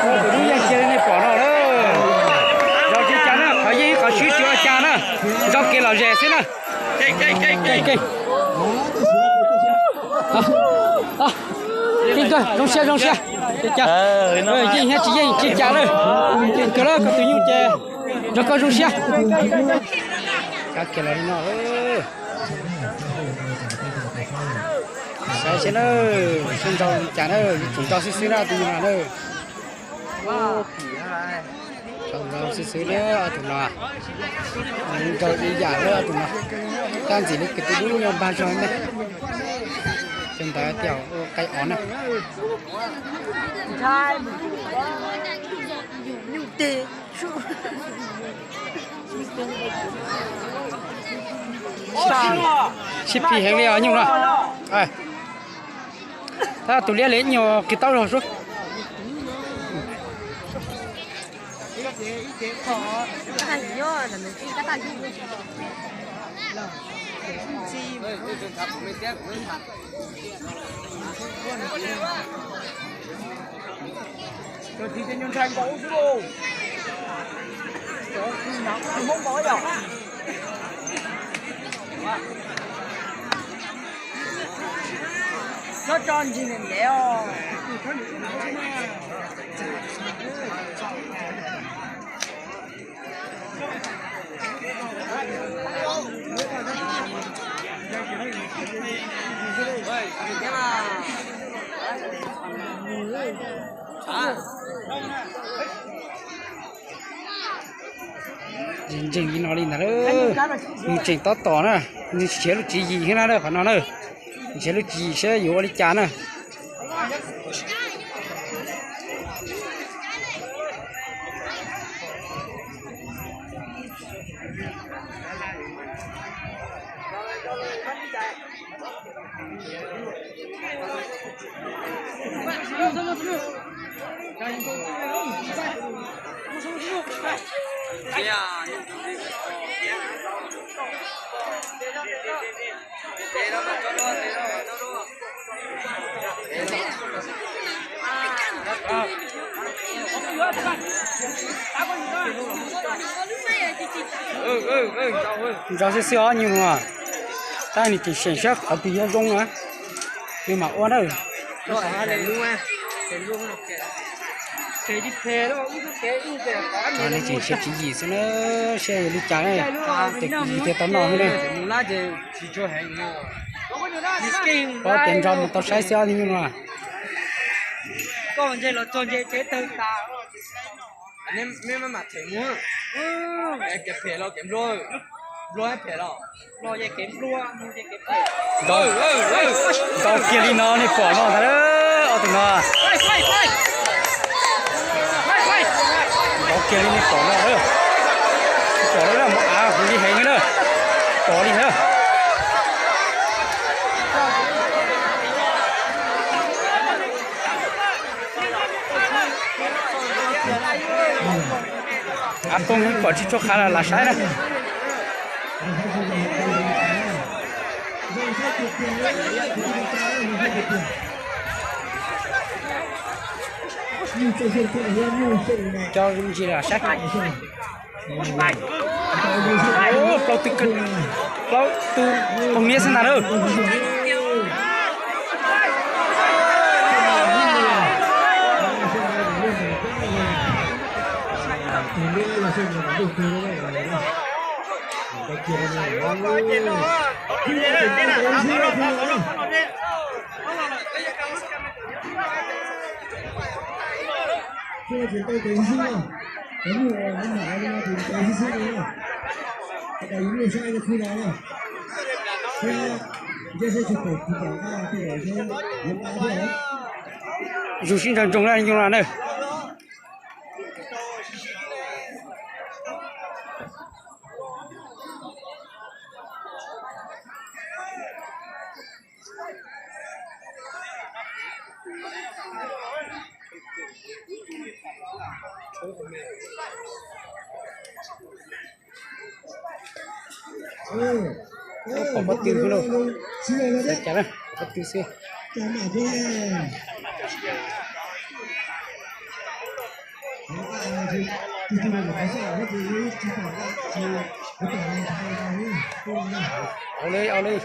Tus dub yeej cia li nej pom no na. Zov tsis cas na, qhov yeej ib qhov swb tsis ua cas na. Zov kev lom zem xwb na. Zoo siab zoo siab. Yeej thiab tsis yeej tsis cas na. Keej kawg lawm, koj tus nyuj ces nrog koj zoo siab. Kav kiag los li no. Saib seb na, seb nrau li cas na, yuav tsum nrau xwb xwb na tus no na. Nrau xwb xwb na tus no. Nrau ib yam na tus no. Tab ntxim li kws tus dub nyob npag zog na. Tus ntawd tias ua qaib os na. Sib phi heev li os nyuj no. Tab tus liab li nyuag qis taub zog sub. Tso tso ntsis ntev os. Ntseeg li no li ntag, nws tseem tab tom na, nws tsis nrhiav lub tswv yim thiab na qhov no na, nrhiav lub tswv yim saib yuav ua li cas na. Ntso xwb xwb os nyuj no, tab nws tseem seem saib qhov twg yuav zoo na, nws mam ua na. Nws tseem nrhiav tswv yim xwb na, saib li cas na, tes kuv yim tiag tau no xwb na. Pab tias nrog mus tau saib xwb os nyuj no. Ntaus kiag li no nej pom no ntag, ob tug no. Ntaus kiag li nej pom no, pom li na, mus av huv li heev na, pom li na. Av poob pom tsis tshua qhav los lam saib na. Cov ntsis lam saib. Plaub tw, plaub tw qaug niab xwb ntag na. Zoo sib ntsog ntsoog na, zoo na. Pom pob tw xwb lauj. Xav cas na, pom pob tw xwb. Au li, au li.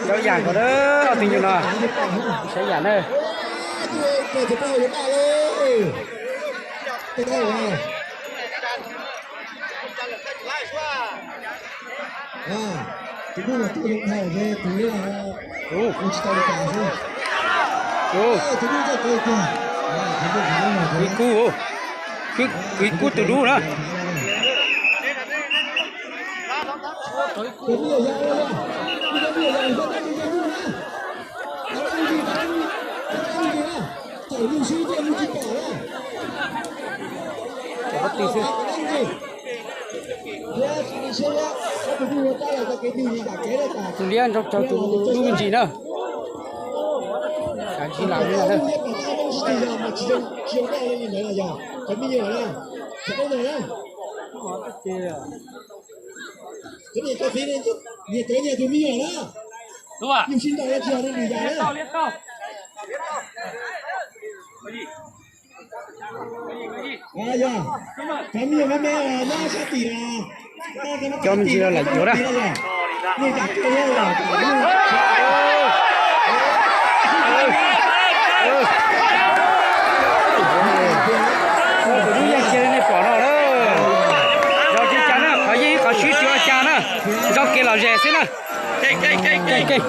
Ib yam nkaus lawm. Ib yam nkaus lawm, ob tug nyuj no. Saib yam na. Kwv kub, kwv kub tus dub na. Tus liab nrog rau tus dub me ntsis na. Xav ntsis lam li na. Cov me ntsis los lam yuav na. Tus dub yeej cia li nej pom no na. Zos tsis cas na, qhov yeej ib qhov swb tsis ua cas na. Nrog kev lom zem xwb na. Keej keej.